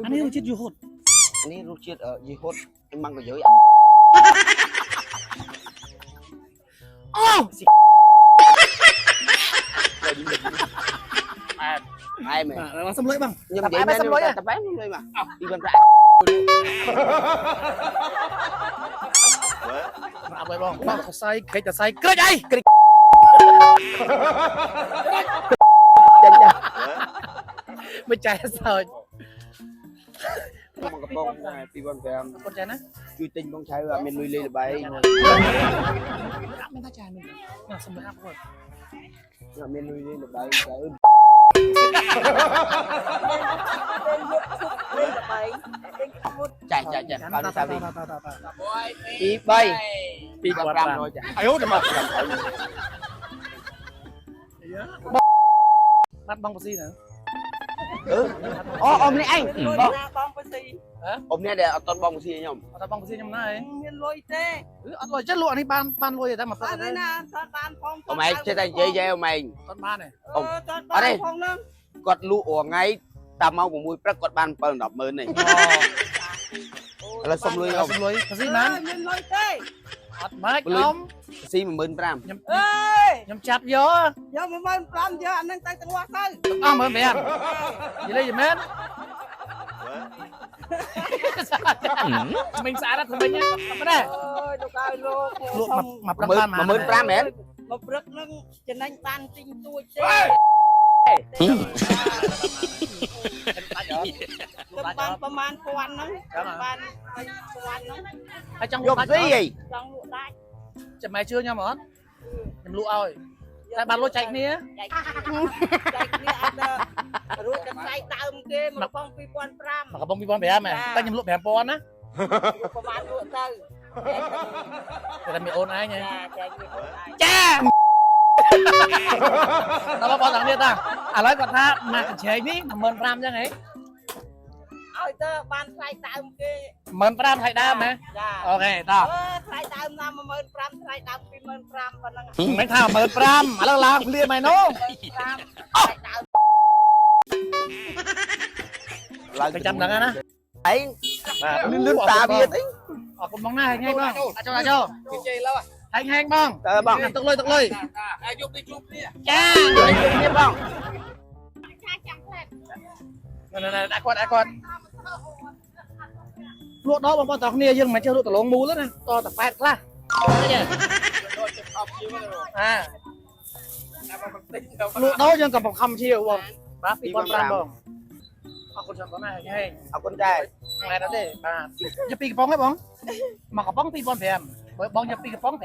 អានេះរសជាតិយូហូត នេះរសជាតិយីហូតម៉ាំងកាយើយ អូ អែមអែម បាទសុំលុយបង ខ្ញុំនិយាយមែនតែបែបខ្ញុំលុយមកពីមិនប្រាក់ អត់លុយបងបងសរសៃក្រិចសរសៃក្រិចអីក្រិច ចេញចា មិនចែសើច មកកំប៉ុង2005 អត់ចាណា ជួយទិញបងឆៅអត់មានលុយលេងល្បែង អត់មានថាចាមានណាសុំលុយអាប់គាត់ អត់មានលុយលេងល្បែងឆៅ លេងល្បែងលេងឈុត ចាចាចា តា បាន តា សាវី តាតាតា ទី3 2500ចា 哎呦我的妈！ បាត់បងប៉ស៊ីណា អឺអូអ៊ំនេះឯង លុយ បង ណាបងទៅស៊ី អ៊ំនេះដែលអត់តន់បងស៊ីខ្ញុំ អត់បងប៉ស៊ីខ្ញុំណាឯង មានលុយទេ អត់លុយចេះលក់អានេះបានបានលុយតែមកព្រឹក បាន ទេ ណាតបានផង អ៊ំឯងចេះតែនិយាយយាយអ៊ំឯង អត់បានទេ អឺតបានផងហ្នឹង គាត់លក់រាល់ថ្ងៃតាមម៉ោង6ព្រឹកគាត់បាន7 10ម៉ឺននេះឥឡូវសុំលុយអ៊ំ សុំលុយប៉ស៊ីណា មានលុយទេ អត់ម៉េចអ៊ំ ស៊ី15000 ខ្ញុំ អើយ ខ្ញុំចាប់យក យក15000យកអាហ្នឹងទៅទាំងអស់ទៅ អស់15000និយាយមែនមិញស្អាតណាស់មិញមែនទេ អើយលោកឲ្យលោក លក់មកព្រឹកបាន 15000មែន មកព្រឹកហ្នឹងចំណេញបានទិញទួចទេទៅបានប្រមាណពាន់ហ្នឹងបាន3000ហ្នឹង ហើយចង់ យកស៊ីអី ចង់លក់ដាច់ ចាំម៉ែជឿខ្ញុំអត់ខ្ញុំលក់ឲ្យតែបានលុយចែកគ្នា ចែកចែកគ្នាអត់ដល់រួចដល់ថ្លៃដើមគេមកកំប៉ុង2005 មកកំប៉ុង2005ហ៎តែខ្ញុំលក់5000ណា ប្រហែលលក់ទៅ តែមានអូនឯងហ៎ ចាចែកវាអូនឯង ចាដល់បងទាំងនេះតាឥឡូវគាត់ថាមកកញ្ឆែកនេះ15000ចឹងហ៎ ឲ្យទៅបានថ្លៃដើមគេ 15000ថ្លៃដើមហ៎ ចា OK តោះ អឺថ្លៃដើមណា15000ថ្លៃដើម25000ប៉ុណ្ណឹង មិនថា15000ឥឡូវឡើងភ្លាមហើយនោះ 15000ថ្លៃដើម ឡើង ទៅចាំដឹងណា ឯង បាទ លឿនតាវាទៅ អរគុណបងណាហែងហែងបងអាចចូលអាចចូលហែងហែងបង តើបង ទឹកលុយទឹកលុយ 哎，就没就没。 ចា គ្នាបង ណែណែដាក់គាត់ដាក់គាត់លក់ដល់បងប្អូនទាំងគ្នាយើងមិនចេះលក់ដលងមូលទេណាតតែប៉ែតខ្លះអាលក់ដល់យើងក៏បង្ខំជាបងបាទ2005បងអរគុណច្រើនបងណាហែងហែង អរគុណដែរ ថ្ងៃដល់ទេបាទយកពីរកំប៉ុងហ៎បងមកកំប៉ុង2005បើបងយកពីរកំប៉ុង5000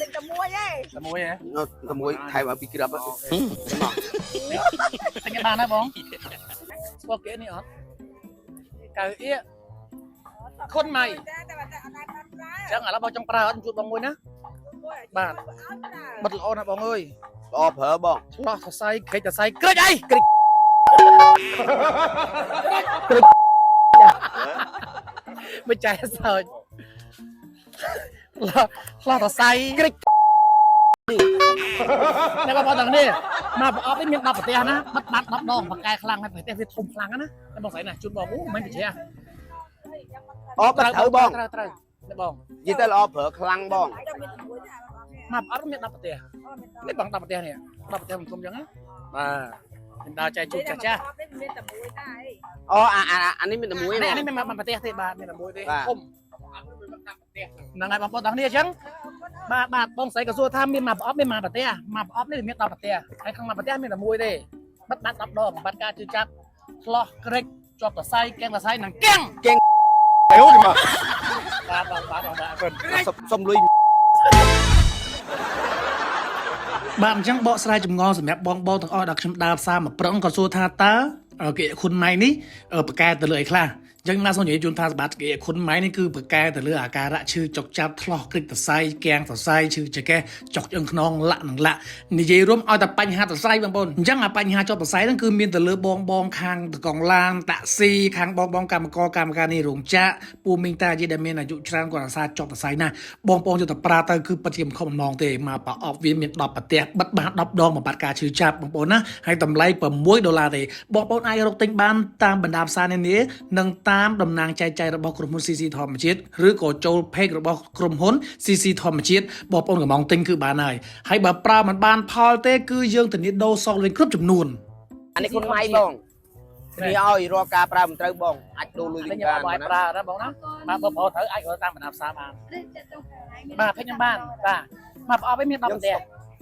ទិញតែមួយឯង តែមួយហ៎ តែមួយថែមឲ្យពីរគ្រាប់មក តែគេបានហើយបងស្គាល់គេនេះអត់កៅអៀខុនម៉ៃ តែតែអត់ដែរបានប្រើ ចឹងឥឡូវបងចង់ប្រើអត់ជួបបងមួយណាបាទបិទល្អណាស់បងអើយ ល្អប្រើបង ឆ្លោះសរសៃក្រិចសរសៃក្រិចអីក្រិច ក្រិច មិនចែសើចឆ្លោះសរសៃក្រិច អ្នកបងប្អូនទាំងនេះមកប្រអប់នេះមាន10ប្រទេសណាបិទបាត់10ដងបកកែខ្លាំងហើយប្រទេសវាធំខ្លាំងណាតែបងស្រីណាជូនបងអូមិនប្រជែ អូបាត់ត្រូវបង ត្រូវត្រូវនេះបង និយាយទៅល្អប្រើខ្លាំងបង តែមានតែមួយទេ មកប្រអប់មាន10ប្រទេសនេះបង10ប្រទេសនេះ10ប្រទេសធំអញ្ចឹងណាបាទខ្ញុំដើរចែកជូនចាស់ចាស់ មានតែមួយដែរ អូអាអានេះមានតែមួយ នេះនេះមានមួយប្រទេសទេបាទមានតែមួយទេធំហ្នឹងហើយបងប្អូនទាំងនេះអញ្ចឹងបាទបាទបងស្រីក៏សួរថាមានមកប្រអប់មានមកប្រទេសមកប្រអប់នេះមាន10ប្រទេសហើយក្នុងមួយប្រទេសមានតែមួយទេបិទបាត់10ដងបាត់ការជឿចាប់ឆ្លោះក្រិចជាប់សរសៃកៀងសរសៃនិងកៀង 哎呦我的妈！ បាទបាទបាទបាទអរគុណ សុំលុយ បាទអញ្ចឹងបកស្រាយចម្ងល់សម្រាប់បងបងទាំងអស់ដែលខ្ញុំដើរផ្សារមកប្រឹងក៏សួរថាតើគេគុណម៉ៃនេះប្រកែទៅលើអីខ្លះ ចឹងណាសូមនិយាយជូនថាសម្បត្តិគេខុនម៉ៃនេះគឺប្រកែទៅលើអាការៈឈឺចុកចាប់ថ្លោះគ្រិចសរសៃគាំងសរសៃឈឺចង្កេះចុកឆ្អឹងខ្នងលាក់និងលាក់និយាយរួមឲ្យតែបញ្ហាសរសៃបងប្អូនអញ្ចឹងអាបញ្ហាជាប់សរសៃហ្នឹងគឺមានទៅលើបងបងខាងតកងឡានតាក់ស៊ីខាងបងបងកម្មករកម្មការនេះរោងចក្រពូមីងតាយាយដែលមានអាយុច្រើនគាត់អាសាជាប់សរសៃណាស់បងប្អូនយកទៅប្រើទៅគឺពិតជាមិនខុសបំណងទេមកប្រអប់វាមាន10ប្រទេសបិទបាន10ដងបំបត្តិការឈឺចាប់បងប្អូនណាហើយតម្លៃ6ដុល្លារទេបងប្អូនអាចរកទិញបានតាមបណ្ដាផ្សារនានានិងតាមតំណាងចែកចាយរបស់ក្រុមហ៊ុន CC ធម្មជាតិឬក៏ចូល page របស់ក្រុមហ៊ុន CC ធម្មជាតិបងប្អូនកំងទិញគឺបានហើយហើយបើប្រើមិនបានផលទេគឺយើងធានាដូរសងលេងគ្រប់ចំនួន អានេះគុណម៉ៃបងធានាឲ្យរាល់ការប្រើមិនត្រូវបងអាចដូរលុយវិញបាន បាយ ណា ប្រើណាបងណាបាទបើប្រើត្រូវអាចរកតាមបណ្ដាផ្សារបានបាទពេញខ្ញុំបានបាទមកប្រអប់ឯងមាន10ប្រទេស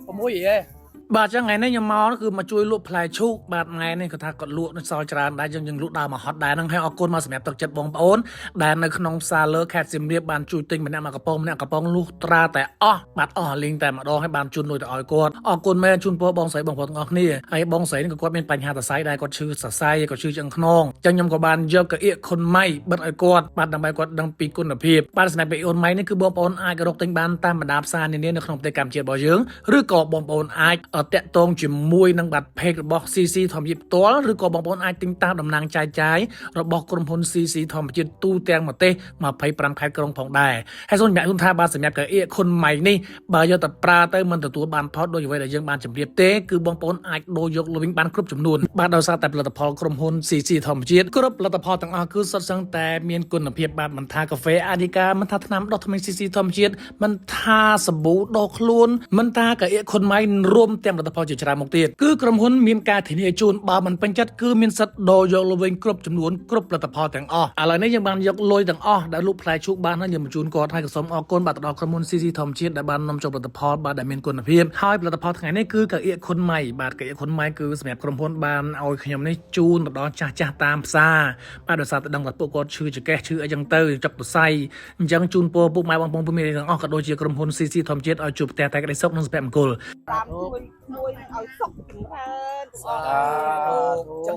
6ហីបាទអញ្ចឹងថ្ងៃនេះខ្ញុំមកគឺមកជួយលក់ផ្លែឈូកបាទថ្ងៃនេះគាត់ថាគាត់លក់នៅសល់ច្រើនដែរយើងយើងលក់ដើមមកហត់ដែរហ្នឹងហើយអរគុណមកសម្រាប់ទឹកចិត្តបងប្អូនដែលនៅក្នុងផ្សារលើខេត្តសៀមរាបបានជួយទិញម្នាក់មកកំប៉ុងម្នាក់កំប៉ុងលុះត្រាតែអស់បាទអស់លីងតែម្ដងហើយបានជូនលុយទៅឲ្យគាត់អរគុណមែនជូនពរបងស្រីបងប្អូនទាំងអស់គ្នាហើយបងស្រីនេះក៏គាត់មានបញ្ហាសរសៃដែរគាត់ឈឺសរសៃគាត់ឈឺឆ្អឹងខ្នងអញ្ចឹងខ្ញុំក៏បានយកកៅអៀកខុនម៉ៃបិទឲ្យគាត់បាទដើម្បីគាត់ដឹងពីគុណភាពបាទសម្រាប់កៅអៀកខុនម៉ៃនេះគឺបងប្អូនអាចរកទិញបានតាមបណ្ដាផ្សារនានានៅក្នុងប្រទេសកម្ពុជារបស់យើងឬក៏បងប្អូនអាចតាក់ទងជាមួយនឹងបាទ page របស់ CC ធម្មជាតិផ្ទាល់ឬក៏បងប្អូនអាចទិញតាមតំណាងចែកចាយរបស់ក្រុមហ៊ុន CC ធម្មជាតិទូទាំងប្រទេស25ខេត្តក្រុងផងដែរហើយសូមជម្រាបជូនថាបាទសម្រាប់កៅអៀកខុនម៉ៃនេះបើយកទៅប្រើទៅមិនទទួលបានផលដូចអ្វីដែលយើងបានជម្រាបទេគឺបងប្អូនអាចដូរយកលុយវិញបានគ្រប់ចំនួនបាទដោយសារតែផលិតផលក្រុមហ៊ុន CC ធម្មជាតិគ្រប់ផលិតផលទាំងអស់គឺសុទ្ធសឹងតែមានគុណភាពបាទមិនថាកាហ្វេអាឌីកាមិនថាថ្នាំដុសធ្មេញ CC ធម្មជាតិមិនថាសាប៊ូដុសខ្លួនមិនថាកៅអៀកខុនម៉ៃរួមទាំងផលិតផលជាច្រើនមកទៀតគឺក្រុមហ៊ុនមានការធានាជូនបើមិនពេញចិត្តគឺមានសិទ្ធិដូរយកលុយវិញគ្រប់ចំនួនគ្រប់ផលិតផលទាំងអស់ឥឡូវនេះយើងបានយកលុយទាំងអស់ដែលលក់ផ្លែឈូកបានហើយយើងបញ្ជូនគាត់ហើយក៏សូមអរគុណបាទទៅដល់ក្រុមហ៊ុន CC ធម្មជាតិដែលបាននាំចូលផលិតផលបាទដែលមានគុណភាពហើយផលិតផលថ្ងៃនេះគឺកៅអៀកខុនម៉ៃបាទកៅអៀកខុនម៉ៃគឺសម្រាប់ក្រុមហ៊ុនបានឲ្យខ្ញុំនេះជូនទៅដល់ចាស់ចាស់តាមផ្សារបាទដោយសារតែដឹងថាពួកគាត់ឈឺចង្កេះឈឺអីចឹងទៅចុកសរសៃអញ្ចឹងជូនពរពុកម៉ែបងប្អូនពុកមីទាំងអស់ក៏ដូចជាក្រុមហ៊ុន CC ធម្មជាតិឲ្យជួបផ្ទះតែក្តីសុខនិងសុភមង្គល តាមជួយមួយឲ្យសុខចម្រើនទាំងអស់ ចឹង